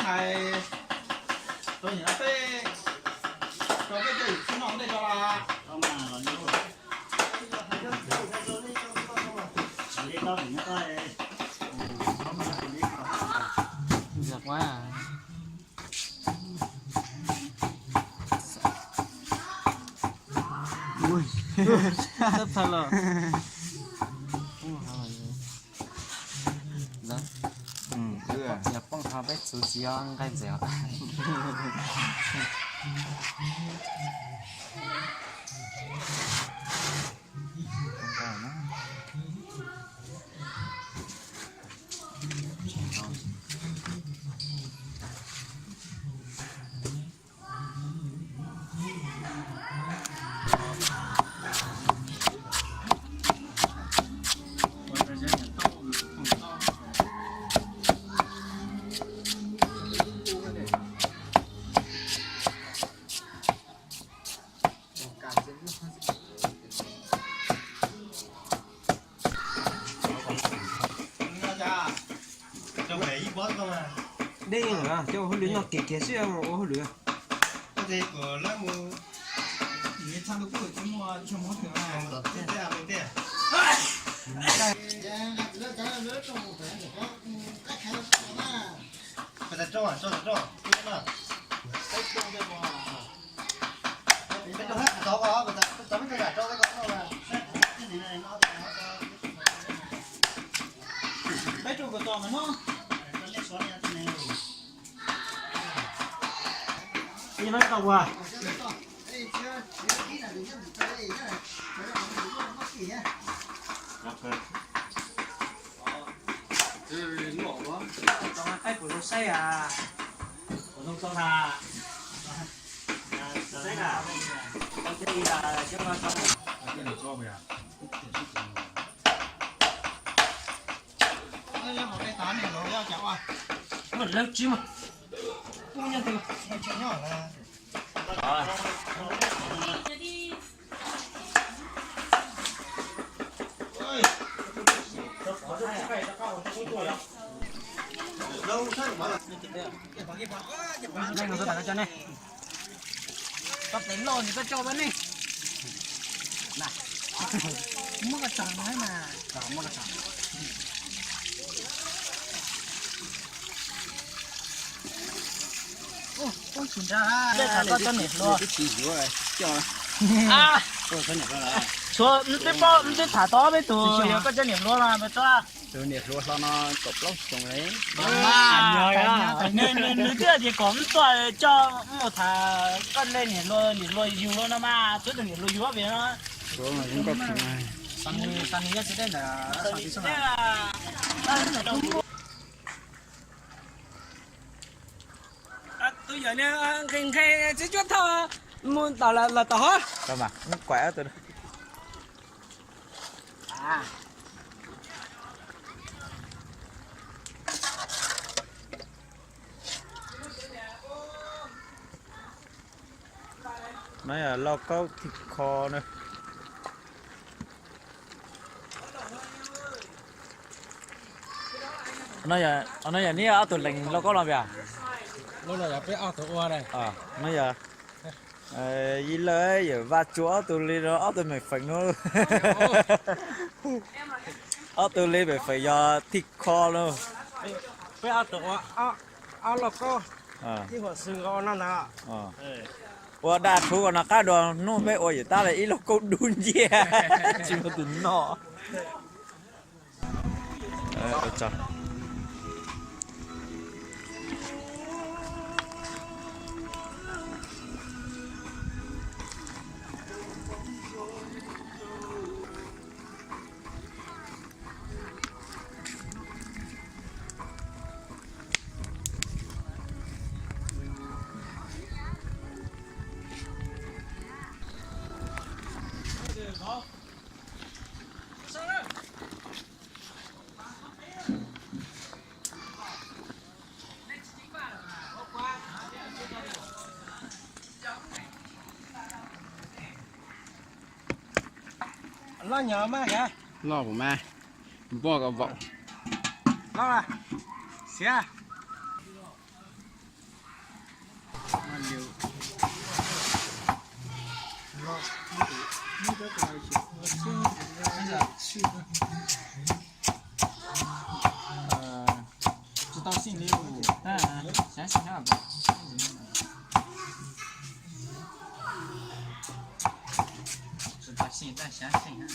Hais, rau nyuam peb, rau peb coj yim txhib noj ntej rau las. Tab pha los. Yog poob ho peb txuv txiv nqaij ntxeev. Dej coj ua hauj lwm noj kiag kiag xwb ua hauj lwm. Koj tes loj nws koj coj pab nej. Muab koj tso no mas. Koj cov niam hluas. Tshuav twb paub, twb tham tau ob peb tug yog koj cov niam hluas mas, niam hluas hlo no kaum plaub xyoo li. Nws twb tias kom wb tuaj coj mus tham koj niam hluas, niam hluas yug no mas, twb tus niam hluas yug ob peb no. Tus yawm ni nqhis nqhis txiv cuab thawj mus tom los tom hov. No yog lauj kaub thij kho na. No yog neb ob tug lees lauj kaub no puas? No yog yij lawm, yawm Vaj Tsua ob tug li no, ob tug mem feem no. Ob tug li mem feem yog thij kho no. Peb ob tug ua ob lauj kaub, ib huam xwm nkaus no ntag. Ua daj rhuv no qab dua hnub peb ua yawm tab li ib lauj kaub dub nciab tsis muaj tus noj. Loj mas, npog kom vaum. Xiav. Tsis tau xyeej li, xyav xyeej na. Tsis tau xyeej tab xyav xyeej na.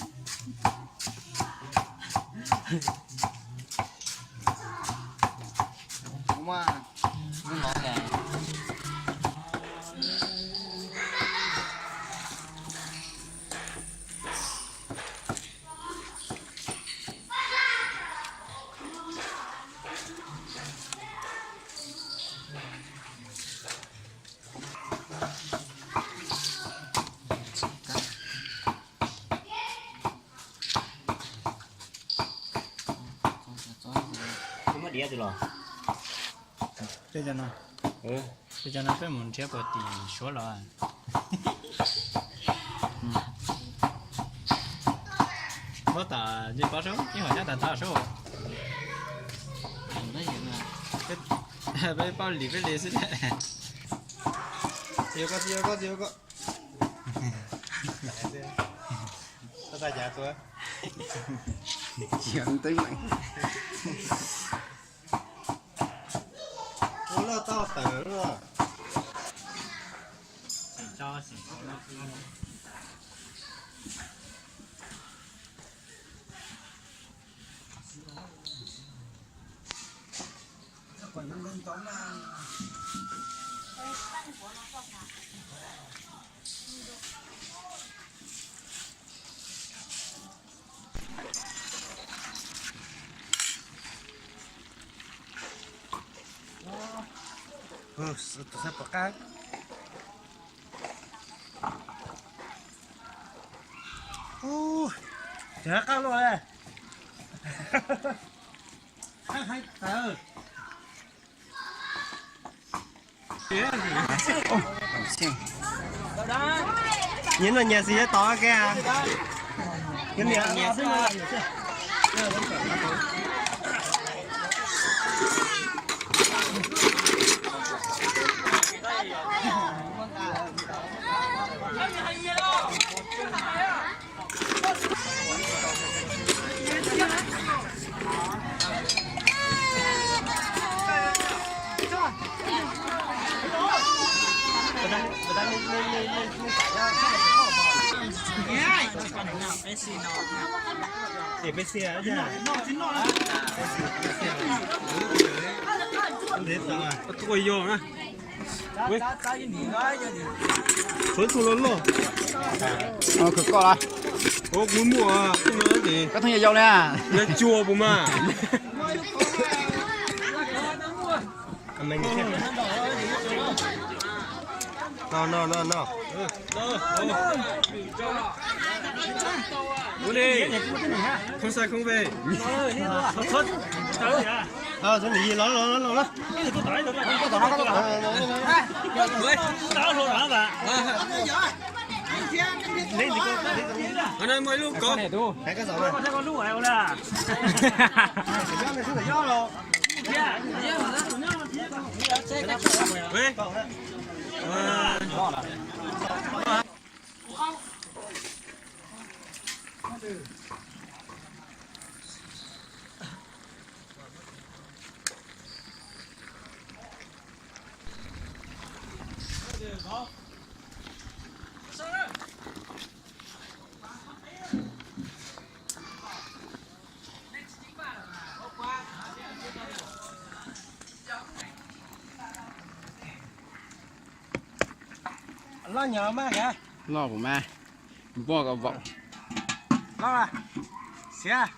Muab diav tus los. Cov no peb mus nrhiav puag tim Suav los. Muab tas nce pov saub ib hom nyob tas tod saub. Peb paub lim peb li xwb. Txiv koj, txiv koj, txiv koj. Tau tas cas tuaj. Ua loj tau tawm loj. Tus sab tom qab. Tus sab qab luaj. Qab haib tawv. Nyias noj nyias xwb tod ke. Peb xia, peb xia. Tuaj yog na. Qhov tug loj loj. Koj los. Ua kuv muaj, koj thoob yau yau li. Yog cua puas mas. No, no, no, no. Ua li, không sai không về. Los, los, los, los. Ở đây mua lub cốc. Ui. Loj nyom mas, loj puas mas, npog kom vaum. Loj, xiav.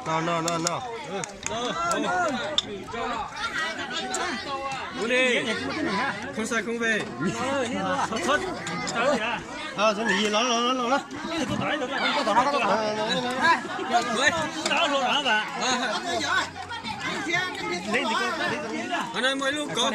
No, no, no, no. Ua li, không sai không về. Los, los, los, los. Qhov no muaj ib lub kov.